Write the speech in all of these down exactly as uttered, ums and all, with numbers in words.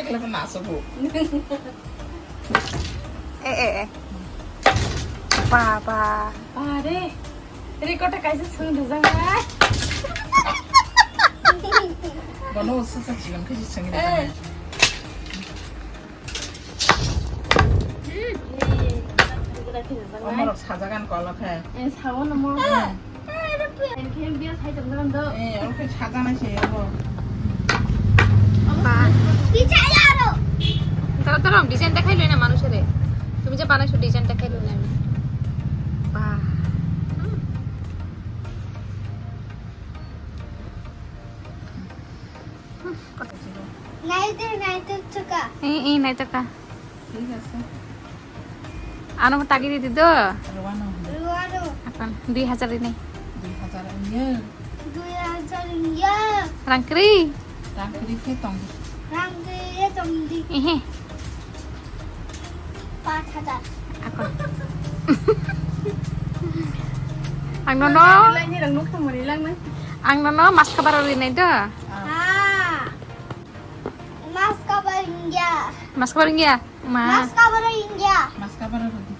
thai khlai phano nasogo. Eh, eh, eh. Ba, ba. Ba re. Record kaisa sung dujang hai. Bono usa sa jigon khe sung dujang hai. Eh. Omorok sajagan kolok hai. Eh, sao no mo. Eh. Engke biya sai tong tong do. Eh, oke sajanai se abo. Ba. Tara tara design dekhai loi na manusore. Tumi je banaiso design dekhai loi na. Ba. Naitu, naitu chuka. Eh, eh, naitu ka. ঠিক আছে। Ano tagi di do. Rwano. Rwano. Apan dui hajar ini. Dui hajar ini. Dui hajar ini. Rangkri. Rangkri ke tong. Rangkri ke tong di. Ehe. Pas hajar. Ako. Ang nono. Lang ni rang nuk tong mari lang na. Ang nono mas kabar rinai do. Ah. Mas kabar India. Mas kabar India. Ma. Mas kabar India. Mas kabar India.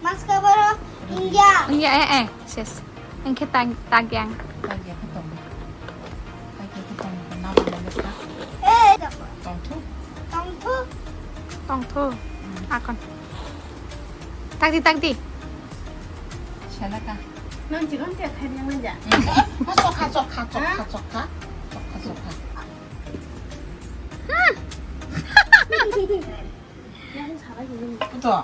Mas kabar India. India eh eh ses. Engke tag tagyang. Tagya ke tong. Tagya ke tong. Na ba na ka. Eh. Tong thu. Tong thu. Tong thu. Akon. Tagdi tagdi. Sala ka. Nang chikon te khai yang manja. Chokha chokha chokha chokha. Chokha chokha. Yang sabai ni. Kuto.